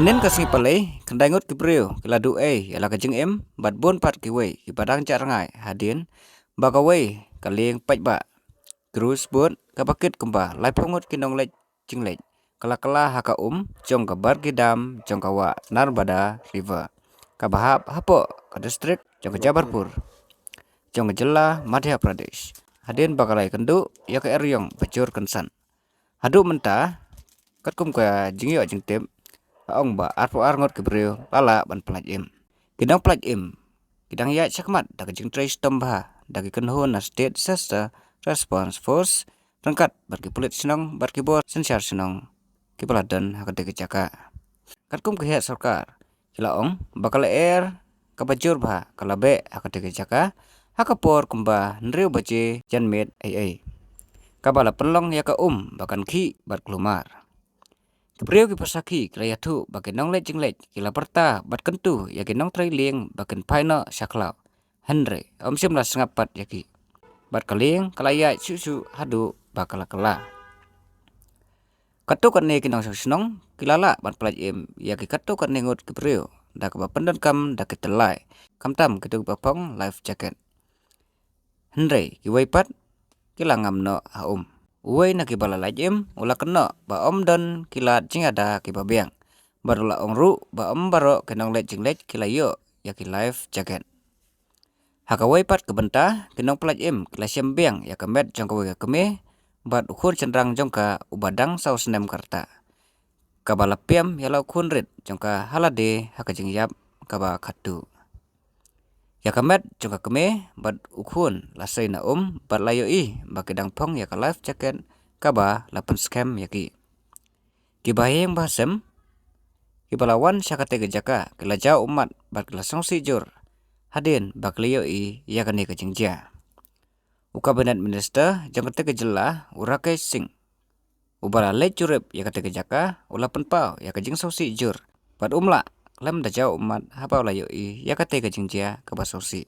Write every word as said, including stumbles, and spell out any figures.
Nin ka sngi palei, khyndai ngut ki briew ki la duh ei ïa la ka jingim, bad bun pat kiwei kiba dang jah rngai hadien ba kawei ka lieng paidbah, cruise boat, kaba kit kumba laiphew ngut ki nongleit jingleit, ka la kylla ha ka um jong ka bar ki dam jong ka wah Narmada River, kaba hap hapoh ka district jong ka Jabalpur, jong ka jylla Madhya Pradesh, hadien ba ka la ïakynduh ïa ka eriong ba jur kynsan. Haduh mynta, katkum ka jingïoh jingtip, la ong ba arphew ar ngut ki briew la lah ban pyllait im. Ki nongpyllait im ki dang ïaid shakhmat da ka jingtrei shitom bha da ki kynhun na State Disaster Response Force, ryngkat bad ki pulit shnong bad ki bor synshar shnong kiba la don ha katei ka jaka. Katkum ka heh sorkar, ki la ong ba ka lyer kaba jur bha ka la beh ha katei ka jaka ha ka por kumba hynriew baje janmiet eiei, kaba la pynlong ïa ka um ba kan khih bad kulmar. Ki briew kiba sakhi ki la ïathuh ba ki nongleit jingleit ki la pyrta bad kyntu ïa ki nongtrei lieng ba kin phai noh sha khlaw, hynrei ym shym la sngap pat ïa ki, bad ka lieng ka la ïaid shuh shuh haduh ba ka la kylla. Katto katne ki nongshong shnong ki la lah ban pyllait im ïa ki katto katne ngut ki briew da kaba pyndonkam da ki tyllai, khamtam kito kiba phong life jacket. Hynrei kiwei pat ki la ngam noh ha um. Uwei na kiba la lait im u la kynnoh ba ym don ki lad jingïada kiba biang, bad u la ong ruh ba ym baroh ki nongleit jingleit ki la ïoh ïa ki life jacket. Ha kawei pat ka bynta, ki nongpyllait im ki la shem biang ïa ka met jong kawei ka kmie bad u khun shynrang jong ka uba dang saw snem ka rta, kaba la piem ïa la u khun rit jong ka ha lade ha ka jingïap kaba khatduh. Ïa ka met jong ka kmie bad u khun la sei na um bad la ïohi ba ki dang phong ïa ka life jacket kaba la pynskhem ïa ki. Kiba ha ïing ba ha sem kiba la wan sha katei ka jaka ki la jaw ummat bad ki la sngewsih jur hadien ba ki la ïohi ïa kane ka jingjia. U Cabinet Minister jong katei ka jylla, u Rakesh Singh, uba la leit jurip ïa katei ka jaka, u la pynpaw ïa ka jingsngewsih jur bad um lah khlem da jaw ummat haba u la ïohi ïa katei ka jingjia kaba sngewsih.